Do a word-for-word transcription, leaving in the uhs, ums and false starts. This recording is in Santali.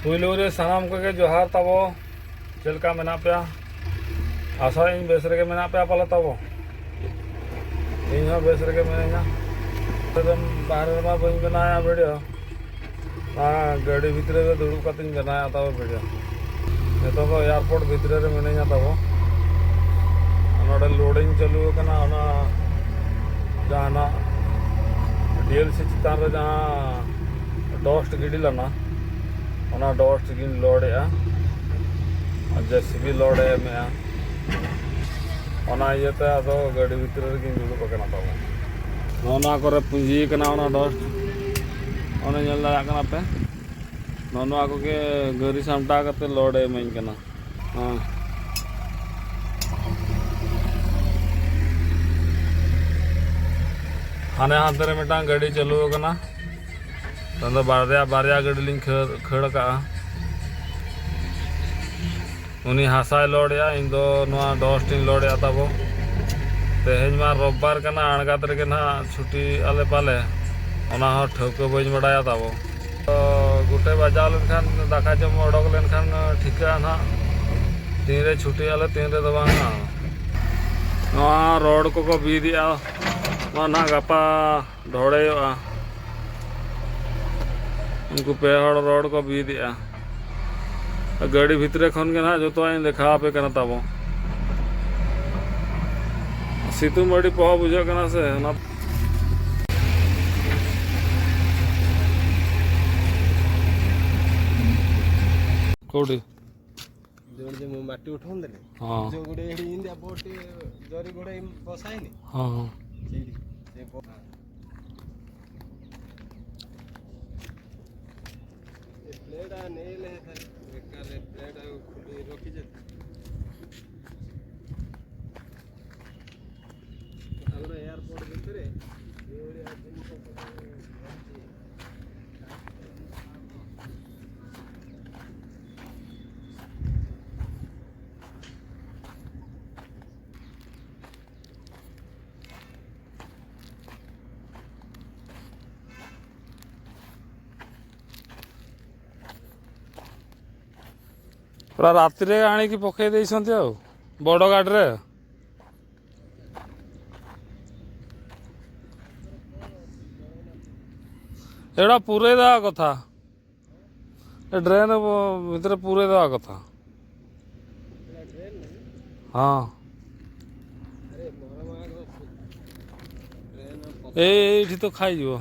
ᱯᱩᱭᱞᱩ ᱨᱮ ᱥᱟᱱᱟᱢ ᱠᱚᱜᱮ ᱡᱚᱦᱟᱨ ᱛᱟᱵᱚ᱾ ᱪᱮᱫ ᱞᱮᱠᱟ ᱢᱮᱱᱟᱜ ᱯᱮᱭᱟ? ᱟᱥᱟᱭᱟᱹᱧ ᱵᱮᱥ ᱨᱮᱜᱮ ᱢᱮᱱᱟᱜ ᱯᱮᱭᱟ ᱯᱟᱞᱮ ᱛᱟᱵᱚ᱾ ᱤᱧ ᱦᱚᱸ ᱵᱮᱥ ᱨᱮᱜᱮ ᱢᱤᱱᱟᱹᱧᱟ᱾ ᱵᱟᱦᱨᱮ ᱨᱮᱢᱟ ᱵᱟᱹᱧ ᱵᱮᱱᱟᱣᱮᱫᱼᱟ ᱵᱷᱤᱰᱤᱭᱳ, ᱚᱱᱟ ᱜᱟᱹᱰᱤ ᱵᱷᱤᱛᱨᱤ ᱨᱮ ᱫᱩᱲᱩᱵ ᱠᱟᱛᱮᱧ ᱵᱮᱱᱟᱣᱮᱫᱼᱟ ᱛᱟᱵᱚ ᱵᱷᱤᱰᱤᱭᱳ᱾ ᱱᱤᱛᱚᱜ ᱫᱚ ᱮᱭᱟᱨᱯᱳᱨᱴ ᱵᱷᱤᱛᱨᱤ ᱨᱮ ᱢᱤᱱᱟᱹᱧᱟ ᱛᱟᱵᱚ᱾ ᱱᱚᱰᱮ ᱞᱳᱰᱤᱝ ᱪᱟᱹᱞᱩ ᱟᱠᱟᱱᱟ, ᱚᱱᱟ ᱡᱟᱦᱟᱱᱟᱜ ᱰᱤ ᱮᱞ ᱥᱤ ᱪᱮᱛᱟᱱ ᱨᱮ ᱡᱟᱦᱟᱸ ᱰᱚᱥᱴ ᱜᱤᱰᱤ ᱞᱮᱱᱟ, ᱚᱱᱟ ᱰᱚᱥᱴ ᱜᱤᱧ ᱞᱳᱰ ᱮᱫᱼᱟ᱾ ᱟᱨ ᱡᱮ ᱥᱤ ᱵᱤ ᱞᱳᱰ ᱮ ᱮᱢᱮᱫᱼᱟ, ᱚᱱᱟ ᱤᱭᱟᱹᱛᱮ ᱟᱫᱚ ᱜᱟᱹᱰᱤ ᱵᱷᱤᱛᱨᱤ ᱨᱮᱜᱤᱧ ᱫᱩᱲᱩᱵ ᱟᱠᱟᱱᱟ ᱛᱟᱵᱚ᱾ ᱱᱚᱜᱼᱚ ᱱᱚᱣᱟ ᱠᱚᱨᱮ ᱯᱩᱸᱡᱤ ᱟᱠᱟᱱᱟ ᱚᱱᱟ ᱰᱚᱥᱴ, ᱚᱱᱮ ᱧᱮᱞ ᱫᱟᱲᱮᱭᱟᱜ ᱠᱟᱱᱟ ᱯᱮ᱾ ᱱᱚᱜᱼᱚ ᱱᱚᱣᱟ ᱠᱚᱜᱮ ᱜᱟᱹᱨᱤ ᱥᱟᱢᱴᱟᱣ ᱠᱟᱛᱮ ᱞᱳᱰ ᱮ ᱤᱢᱟᱹᱧ ᱠᱟᱱᱟ᱾ ᱦᱮᱸ᱾ ᱦᱟᱱᱮ ᱦᱟᱱᱛᱮ ᱨᱮ ᱢᱤᱫᱴᱟᱝ ᱜᱟᱹᱰᱤ ᱪᱟᱹᱞᱩ ᱟᱠᱟᱱᱟ᱾ ᱛᱟᱦᱞᱮ ᱵᱟᱨᱭᱟ, ᱵᱟᱨᱭᱟ ᱜᱟᱹᱰᱤ ᱞᱤᱧ ᱠᱷᱟᱹᱲ, ᱠᱷᱟᱹᱲ ᱟᱠᱟᱜᱼᱟ᱾ ᱩᱱᱤ ᱦᱟᱥᱟᱭ ᱞᱳᱰ ᱮᱜᱼᱟ, ᱤᱧ ᱫᱚ ᱱᱚᱣᱟ ᱰᱚᱥᱴ ᱤᱧ ᱞᱳᱰ ᱮᱜᱼᱟ ᱛᱟᱵᱚ᱾ ᱛᱮᱦᱮᱧ ᱢᱟ ᱨᱳᱵᱵᱟᱨ ᱠᱟᱱᱟ, ᱟᱬᱜᱟᱛ ᱨᱮᱜᱮ ᱱᱟᱦᱟᱜ ᱪᱷᱩᱴᱤ ᱟᱞᱮ ᱯᱟᱞᱮ, ᱚᱱᱟ ᱦᱚᱸ ᱴᱷᱟᱹᱣᱠᱟᱹ ᱵᱟᱹᱧ ᱵᱟᱰᱟᱭᱟ ᱛᱟᱵᱚ᱾ ᱛᱚ ᱜᱩᱴᱟᱹ ᱵᱟᱡᱟᱣ ᱞᱮᱱᱠᱷᱟᱱ, ᱫᱟᱠᱟ ᱡᱚᱢ ᱚᱰᱚᱠ ᱞᱮᱱᱠᱷᱟᱱ ᱴᱷᱤᱠᱟᱹᱜᱼᱟ ᱱᱟᱦᱟᱜ, ᱛᱤᱱᱨᱮ ᱪᱷᱩᱴᱤ ᱟᱞᱮ, ᱛᱤᱱ ᱨᱮᱫᱚ ᱵᱟᱝᱟ᱾ ᱱᱚᱣᱟ ᱨᱳᱰ ᱠᱚᱠᱚ ᱵᱤᱫ ᱮᱜᱼᱟ, ᱱᱚᱣᱟ ᱱᱟᱦᱟᱜ ᱜᱟᱯᱟ ᱰᱷᱚᱲᱮᱭᱚᱜᱼᱟ᱾ ᱩᱱᱠᱩ ᱯᱮ ᱦᱚᱲ ᱨᱚᱰ ᱠᱚ ᱵᱤᱫᱮᱜᱼᱟ᱾ ᱜᱟᱹᱰᱤ ᱵᱷᱤᱛᱨᱤ ᱠᱷᱚᱱ ᱜᱮ ᱱᱟᱦᱟᱜ ᱡᱚᱛᱚᱣᱟᱜ ᱤᱧ ᱫᱮᱠᱷᱟᱣ ᱟᱯᱮ ᱠᱟᱱᱟ ᱛᱟᱵᱚ᱾ ᱥᱤᱛᱩᱝ ᱟᱹᱰᱤ ᱯᱚᱦᱚ ᱵᱩᱡᱷᱟᱹᱜ ᱠᱟᱱᱟ ᱥᱮ, ᱚᱱᱟ ᱠᱚᱣᱰᱤ। ଯୋଉଠି ମୁଁ ମାଟି ଉଠଉନଥିଲି, ହଁ। ଯୋଉ ଗୋଟେ ଏଠି ଇନ୍ଦିଆ ବୋଟ୍ ଜରି ଗୋଡ଼େଇ ବସା ହେଇନି? ହଁ, ହଁ। ସେଇଠି। ସେ ବୋ-, ଏ ପ୍ଲେଟ୍ ଆ ନେଇଲେ ହେଇଥାନ୍ତା। ବେକାର ଏ ପ୍ଲେଟ୍ ଆଉ ଖୋଲି ରଖିଛନ୍ତି। ଆମର ଏୟାରପୋର୍ଟ ଭିତରେ ଏଇଭଳିଆ ଜିନିଷ ସବୁ ଅଛି। ରାତିରେ ଆଣିକି ପକେଇ ଦେଇଛନ୍ତି ଆଉ, ବଡ଼ ଗାଡ଼ିରେ। ଏଗୁଡ଼ା ପୁରେଇ ଦେବା କଥା, ଏ ଡ୍ରେନ୍ ଭିତରେ ପୁରେଇ ଦେବା କଥା। ହଁ, ଏଇ, ଏଇଠି ତ ଖାଇଯିବ।